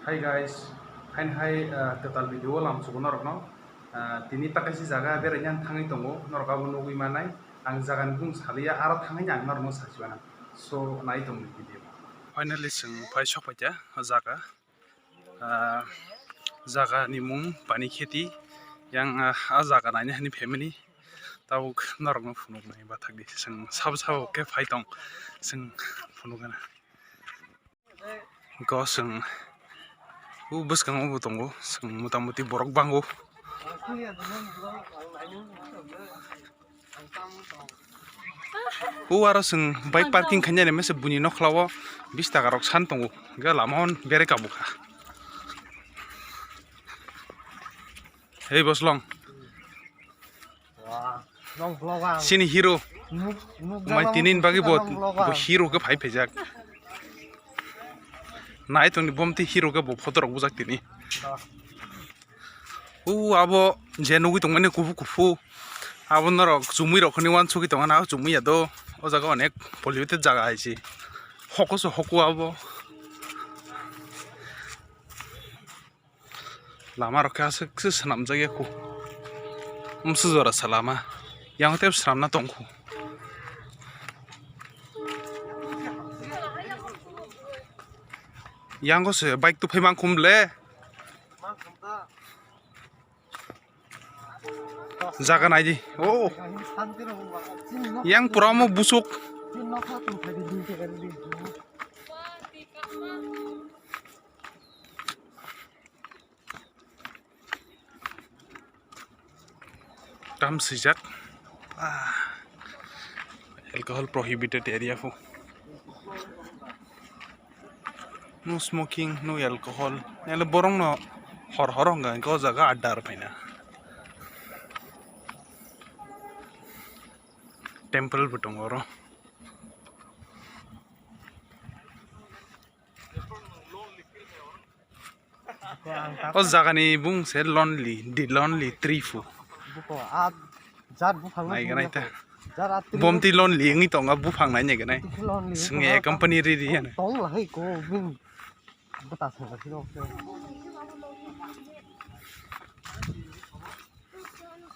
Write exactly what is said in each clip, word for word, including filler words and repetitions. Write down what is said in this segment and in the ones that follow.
Hi guys, haini hai, ah, kwtal video o lamsugo norokno. Ah, tini ta kaisa jaga beraina thangwi tongo, norok abo nugwi manai. Ang jagani bung saliya, aro thangwi ang norokno sachi mano. So, nai tongni video. Finally, chwng phai sokphaikha o jaga. Ah, jagani mung Panikheti. Yang, ah, a jaga naina hani family. Tabuk norokno phunuknai bathakdi. Chwng sabo sabo khe phai tong. Chwng phunukgana. Go chwng o bwskango bo tongo. Chwng mota moti borok bango. O aro chwng bike parking khainani mese buini nokhlao bish taka rok san tongo. Hwnkhe lama hwn bereka bukha. Hei boslong. Chini hero. Mai tinin bagwi bo, bo hero khe phai phaijak. Nai tongni bomti hero khe bo photo rok bujak tini. U abo je nugwi tongmani kuphur kuphur. Abo norok chumui rok hwnwi uansugwi tongo na chumui ya do. O jaga onek polluted jaga hai se. Hoko se hoko abo. Lama rok khe aswk se swnamjak ya khu. Umsu jora sa lama. Yang tep swnamna tong khu. Yang se bike tuphai mang khum le. Jaga nai di. Oh. Yang pura mo busuk. Tam swijak. Ah. Alcohol prohibited area pho. No smoking, no alcohol. Nele borok no hor hor hwnga hwnkhe o jaga adda rw phaina. Temple bo tongo oro. O jagani bung se lonely, the lonely tree pho. Buko a jat buphang nai ganai ta. Bomti lonely wngwi tongo buphang nai ganai. Swngya company ri ri hwnwi. Tong lahai ko bini bwta songla sino.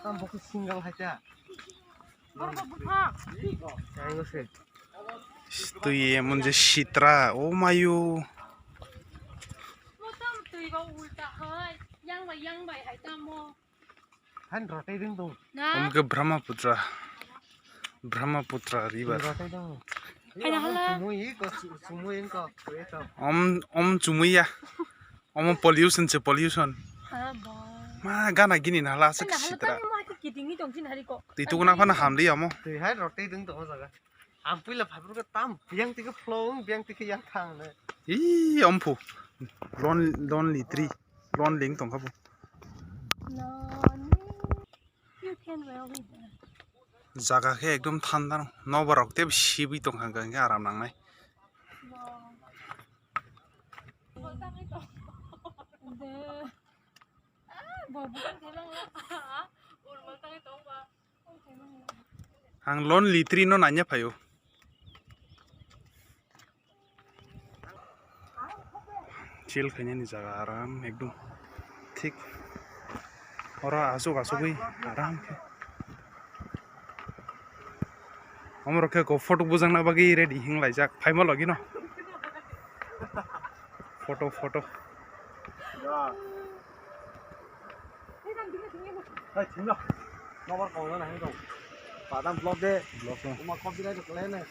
Tam bokhe single hai ta. Borok buphang. Ai se. Twi emon je sitra, o mayo. Motom twi go ulta hai, yang bai, yang bai hai tamo. Han rotai ding dong. Na? Om ke Brahmaputra. Brahmaputra river. Rotai dong. Hai na hala. Sumui ko, sumui ko, ko eto. Om, om chumui ya. Omo pollution se pollution. Ah, ba. Ma gana gini na hala aswk sitra. Twi tukuna phano hamdi omo. Twi hai rotai ding tongo jaga. Ang puila phaibrwkha tam biyang tike flowing biyang tike yang thang ne. Ii omphu. Lon lonely tree. Lonely wng tongkha bo. Jaga khe ekdom thanda no. Nobar rok tei sibwi tongkha hwnkhe aram nangnai. Ang lonely tree no nanya phaio. Chill khainani jaga aram ekdom thik. Oro asuk asugwi aram khe. Omorok khe ko photo bujangna bagwi ready hinglaijak phaima logino. Photo photo. Hai thingno. Nobar kong na hai dong. Padam vlog de. Vlog no. Uma kop dinai to kle ne.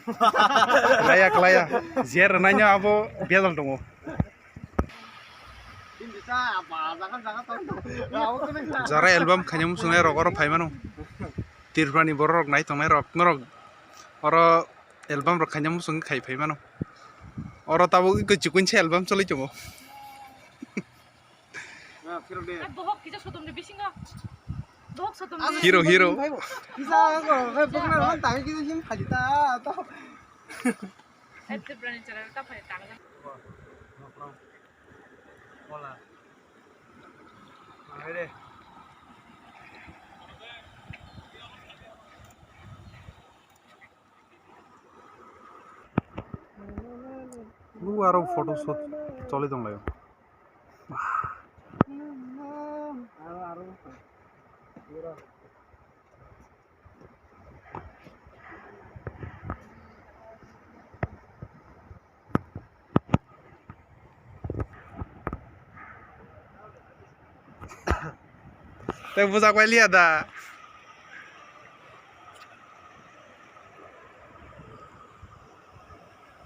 Klaya klaya. Jer nanya abo biadal tongo. Jara album khaina muchungnai rok oro phai mano. Tripura ni borok rok nai tongnai rok norok oro album rok khaina muchung khai phai mano. Oro tabuk iko chikun se album cholai tongo. Bohok kisa sotom de bisingo. Bohok sotom de. Hero, hero. Kisa ko, kai bokna ron tangi kisa him khali ta to. Ette brani chara ta phai tang. Bola. Aire. Bu aro photo shoot choli tong laio. Tei bujak bai liya da.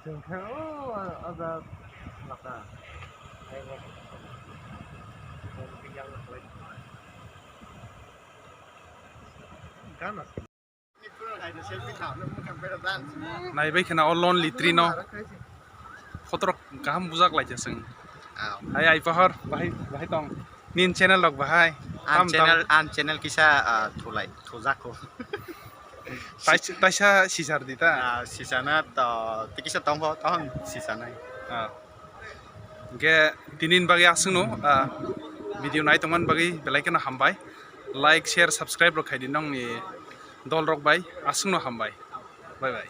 Chwng khe o, o, o jaga laka. Gana. Naibai khena o lonely tree no. Photo rok kaham bujak lai chwng. Hai ai pahar bahai bahai tong. Nin channel rok bahai. An channel, an channel kisa, ah, thulai, thujak ko. Taisa sisar di ta. Ah, sisana to, tikisa tongkho, tong sisanai. Ah. Hingke tinin bagwi aswkno, ah, video nai tongmani bagwi belai kheno hambai. Like, share, subscribe rok khaidi nongni dol rok bai aswkno hambai. Bye bye.